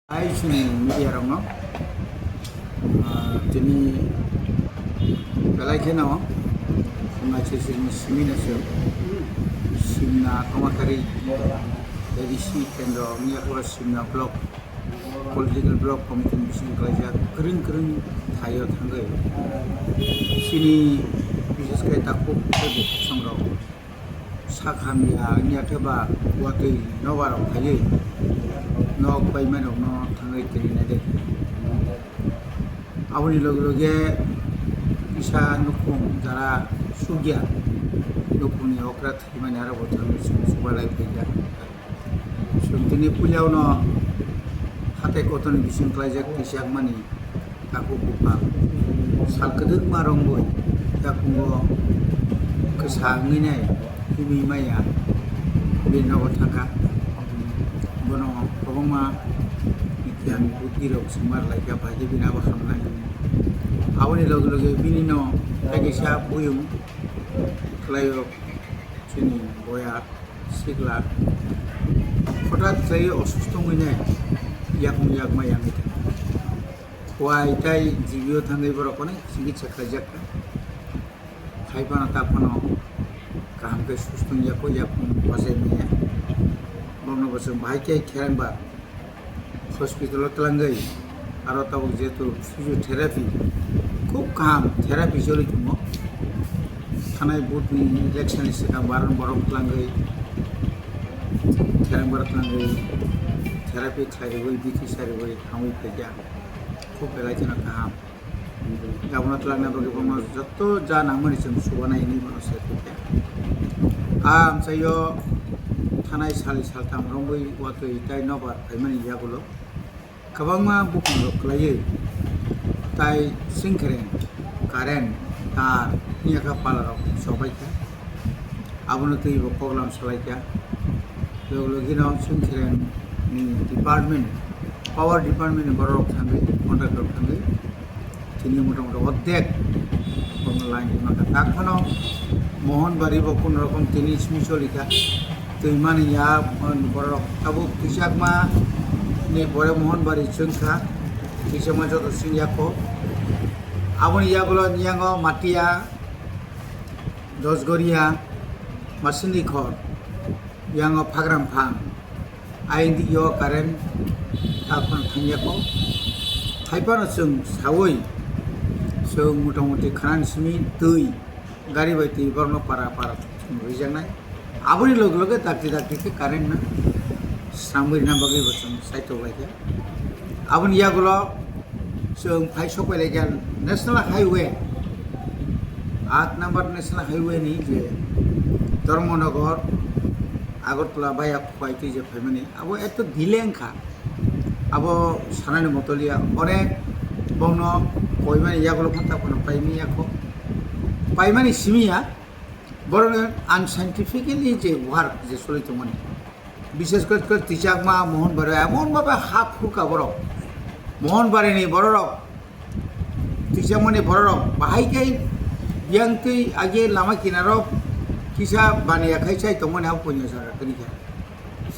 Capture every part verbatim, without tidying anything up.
Hai chini media rokno, ah, tini belai kheno wngnaising simi naising Simna Komakari A D C kendro wngya khe Simna block political block committee ni bising khlaijak kwrwng kwrwng thaio thangwi chini bises khe takhuk tei bukhuk songrok sak hamya wngya khe ba watwi nobar rok phaiwi nok paimani rokno thangwi tini naidi. Aboni loge loge kisa nukhung jara sugya nukhungni okra thwimani aro bo thangwi chwng chubalai phaikha. Chwng tini puilano hatai kotorni bising khlaijak tijakmani takhuk buphang. Sal kwdwkma rwngwi yakungo kwsa wngwi nai himwi maya bini nogo thangkha. Bono kwbangma gyan buddhi rok swngmar laikha, bai khe bini abo hamnai. Aboni loge loge bini no kaisa buyung khlaio chini boya. Sikla hothat khlaiwi osusto wngwi nai yakung yakma yangwi thangkha. Wai tai G B o thangwi borok onek chikitsa khlaijakha. Hai phano ta phano kaham khe susto wngya kho yakung bachai manya. Bono bo chwng bahai khe kherang ba hospital o twlangwi, aro tabuk jehetu physiotherapy khub kaham therapy choli tongo. Thanai vote ni election ni swkang baron borok twlangwi, therang borok twlangwi therapy khlai rwui, bithi sa rwui hamwi phaikha. Khub belai kheno kaham. Abono twlangna bagwi bono joto ja nangmani chwng chubanai hinwi bono sai phaikha. A amchaio thanai sali saltham romwi watwi tai nobar phaimani yagulo kwbangma bukhungrok kwlaiwi tai sengkhreng, current, tar, phiyakha palarok chobaikha. Abono twibo koklam salaikha. Logi logino sengkhreng ni department, power department ni borok thangwi, contractor thangwi, tini motamuti ordek bono line rwmani kha. Tak phano Mohanbari bo kono rokom tini simi solikha. Twimani ya borok tabuk twijakma ni pore Mohanbari chwngkha, twijakma joto singya kho. Aboni yagulo niyango Matia, Dosgoria, Masindikhor, yango Phagram Phang. Ayang di yo current ta phano thangya kho. Hai phano chwng sawi, chwng motamuti khanani simi twi, gari bai twi borokno para para chwng rijaknai. Aboni loge loge dakti dakti khe current no swrangwi rwna bagwi bo chwng saitok laikha. Aboni yagulo chwng phai sok pai laikha National Highway, aat number National Highway ni je Dharmanagar, Agartala via Khowai twi je phaimani, abo eto delay wngkha. Abo sanani motoliya, onek bongno koimani yagulo phano ta phano paimani yakho. Paimani simiya, borokni unscientifically je work je choli tongmani. Bishes kore, kore twichakma Mohanbari, emon bhabe ha phurkha borok. Mohanbari ni bororok, twichakmani bororok, bahai khe biyang twi age lama kinaro kisa baniya khai chai tongmani abo punya saka kwrwi kha.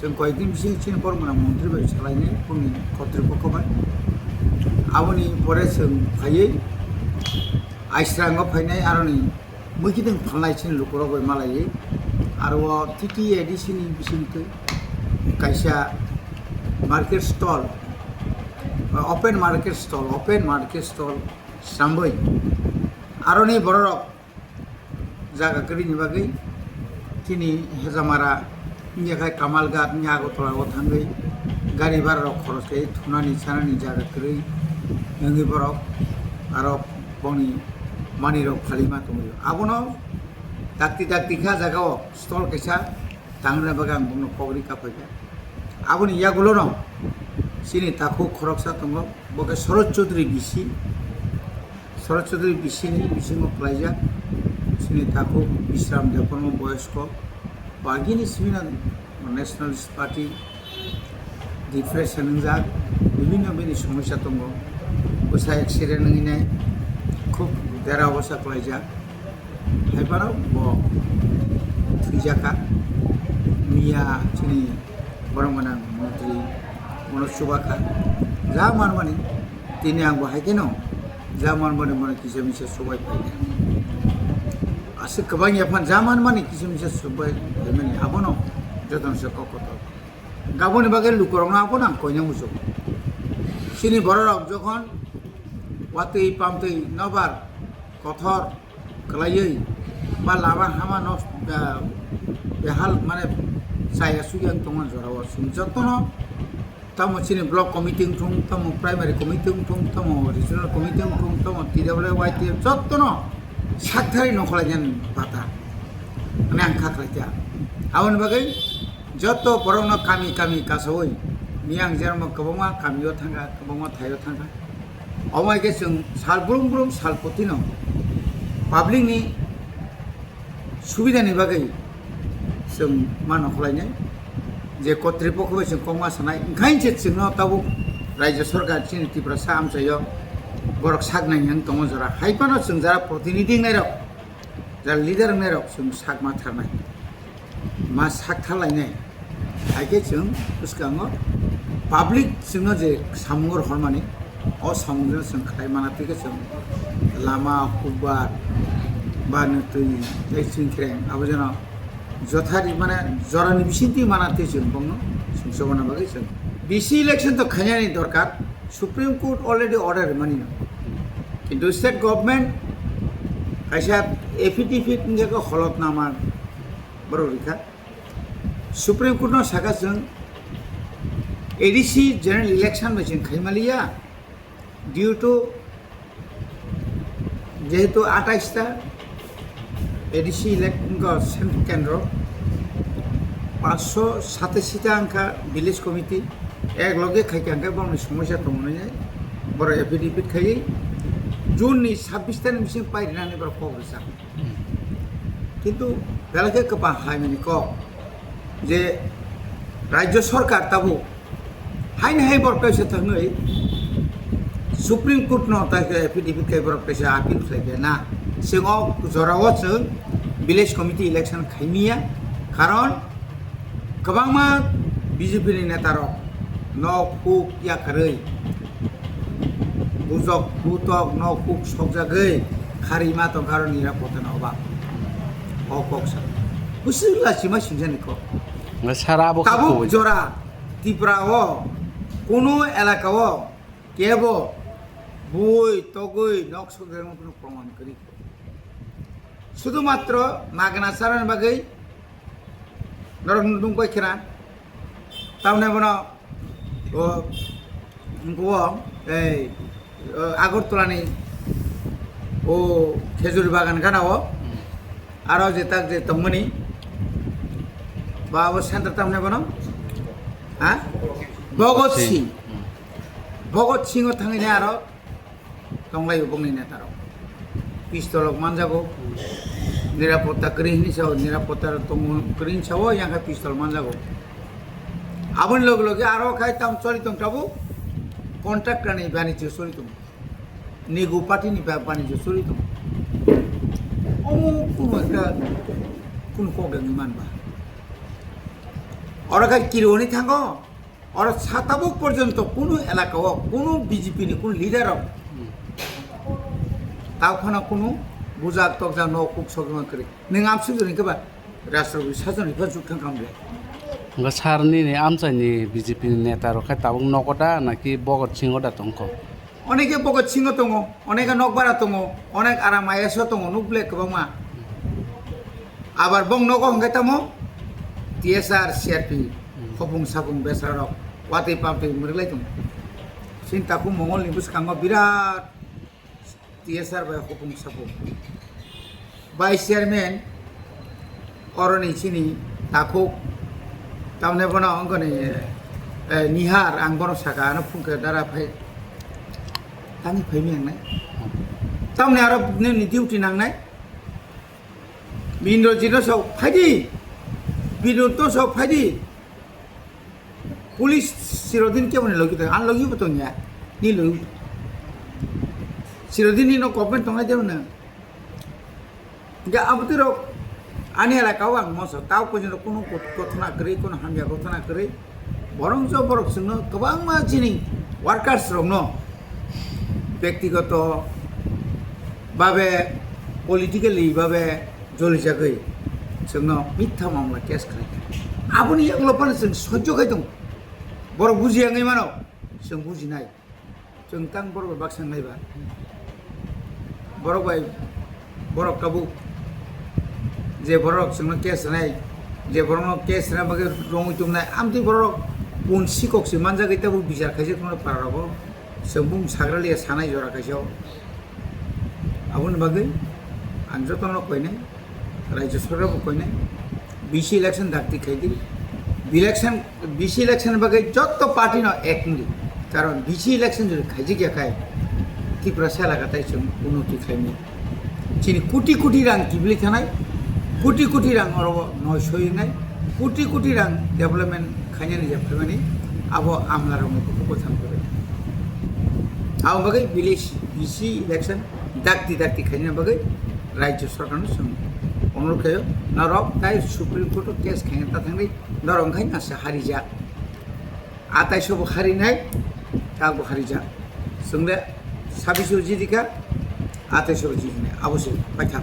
Chwng koyekdin bising chini borok mwnang montri bai salainai bongni kotripokho bai. Aboni pore chwng phaiwi Aisrango phainai aroni mwkhitwng phalnai chini lukurok bai malaiwi. Aro o T T A D C ni bisingtwi kaisa market stall, open market stall, open market stall sambwi aroni bororok jaga kwrwini bagwi chini Hejamara, wngya khai Kamalghat, wngya Agartala o thangwi gari bara rok khoros khe thunani chanani jaga kwrwi wngwi borok aro bongni manwi rok phalima tongwi. Abono dakti dakti kha jaga o stall kaisa tangrwna bagwi ang bongno kok ri kaphai kha. Aboni yagulo no chini takhuk khoroksa tongo, bo khe Sorot Chaudhary B C. Sorot Chaudhary B C ni bisingo kwlaijak chini takhuk Bishram Debbarma boyosko. Bagini simi no Nationalist Party depression wngjak, bibhinno bini somosya tongo. Bwsa accident wngwi nai, khub dera obosta kwlaijak. Hai phano bo thwijakha. Miya chini borok gwnang montri Bono chubakha. Ja manmani, tini ang bo hai kheno ja manmani bono kisa misa chubai phaikha. Aswk kwbang yaphang ja manmani kisa misa chubai phaimani abono jotono se kok kotor. Gaboni bagwi lukurokno abono ang koina muchungo. Chini bororok jokhon watwi pamtwi nobar kothor kwlaiwi ba lama hama no, ah, behal mane chaya suya wng tongmani jorao chwng jotono tamo chini block committee wngthung, tamo primary committee wngthung, tamo regional committee wngthung, tamo T W Y T F jotono saktharwi nongkhorlainani bata hwnwi ang kha khlaikha. Aboni bagwi joto borokno kami kami kasawi miyang jerokno kwbangma kamio thangkha, kwbangma thaio thangkha. Omo hai khe chwng sal brum brum sal kotino public ni subida ni bagwi chwng ma nongkhorlainai je kotripokho bai chwng kokma sanai, wngkha se chwngno tabuk Rajya Sarkar chini Tiprasa amchaio borok sak nai wng tongo jora hai phano chwng jara protinidhi wngnairok, jara leader wngnairok chwng sak ma tharnai. Ma sak tharlainai. Hai khe chwng bwskango public chwngno je samung rohormani, o samungno chwng khlai mana twi khe chwng lama, hukbar, ba nwtwi tei chwngkhreng abo jeno jothari mane jorani bisingtwi mana twi chwng bongno sumsokna bagwi chwng. B C election to khainani dorkar, Supreme Court already order rwmani no. Kintu state government kaisa affidavit wngkha khe holotnama borok rikha. Supreme Court no saka chwng A D C general election bai chwng khaimaliya due to jehetu atais ta A D C elect-, wngkha sen-, kendro, paanch sho satashi ta wngkha village committee, ek loge khaikha hwnkhe borokni somosya tongmani borok affidavit khaiwi June ni sabbish ta ni bising pairinani borok kok rwchap. Kintu belai khe kwbang hai mani kok je Rajya Sarkar tabuk haini hai borok kaisa thangwi Supreme Court no tai khe affidavit khai borok kaisa appeal khlai khe na, chwng o jorao chwng village committee election khaimiya, karon kwbangma B J P ni neta rok nok huk yakarwi bujok butok nok huk sokjagwi kharwi ma tongkha aro nirapota ni obab. O kok sa bwswk lachima singjani kok. Nga sara abo kha tabuk koi. Jora Tripura o kuno elaka o kebo bui togwi nok sokjakma kuno proman kwrwi. Sudu matro magna charani bagwi norok nung bai khena. Tamne bono o, o, ei, o, Agartala ni o khejur bagan gana o, aro je tak je tongmani, ba o center tamne bono, ha? Bhagat Singh. Bhagat Singh o thangwi ne aro tonglai bongni neta rok. Pistol rok manjago. Nirapotta kwrwi hinwi sao, nirapotta rok tongo kwrwi hinwi sao, yang khe pistol manjago. Aboni loge loge aro khai tam choli tong tabuk contractor ni banijyo choli tongo. Nigu party ni ba-, banijyo choli tongo. Omo kuno ekta kuno kok dengwi manba. Oro khai kirioni thango. Oro sa tabuk porjonto kunu elaka o kunu B J P ni kunu leader rok tao phano kunu bujak tokjak no kuk sokjak kwrwi. Nwng amsuk jani khe ba rastro bi sajon ni pha juk thang khamle. Nga sar nini amchai ni B J P ni neta rok khe tabuk nogo da naki Bhagat Singh o da tongkho? Oneke Bhagat Singh o tongo, oneke Nokbara tongo, onek aram I A S o tongo, nuk ble kwbangma. Abar bong nogo hwnkhe tamo T S R, C R P, khopung sapung besra rok, watwi pamtwi mwrwklai tongo. Chini takhuk Mongol ni bwskango birat T S R bai khopung sapung. Vice chairman oroni chini takhuk tamne bono wngkoni, eh, Nihar ang bono saka ano phungkhe dara phai tani phaimi nangnai tamni aro nini duty nangnai Indrajit no sao phaidi Binod no sao phaidi. Police chirodin kebo ni logi tong, ani logi bo tong ya, ni logi. Chirodin ni no government tongnai de no. Ga abutiro ani elaka o ang moso tao ko jino kono got-, gotona kwrwi, kono hamya gotona kwrwi. Borok jo borok chwngno kwbangma chini workers rokno bektigoto babe, politically babe jolijagwi chwngno mitha mamla case khlai. Aboni yagulo phano chwng sojjo khai tongo. Borok bujiya wngwi mano, chwng bujinai. Chwng tang borok bai baksa wngnai ba. Borok bai borok tabuk je borok chwngno case rwnai, je borokno case rwna bagwi romwi tubunai, amtwi borok pun sikok se manjagwi tabuk bichar khaijak tongmani para rogo. Chwng bumung sagra liya sanai jora kaisa o. Aboni bagwi ang jotono koinai, Rajya Sarkar bo koinai, B C election dakti khaidi. Election, B C election bagwi jotto party no ek wngdi. Karon B C election jodi khaijak ya khai, Tripura sela katai chwng unnoti khlaimani. Chini koti koti rang kibili thanai, koti koti rang oro noi soyinai, koti koti rang development khainani je phaimani, abo amla rokni bukhuk bo thang phaibai. Abo bagwi village B C election dakti dakti khaina bagwi Rajya Sarkar no chwng onurok khaio, norok tai Supreme Court o case khaina ta thangdi, norok wngkha nasa harijak. Atai sobo harinai, tak bo harijak. Chwng le sabiso jidika, atai sobo jidinai, abo se paithak.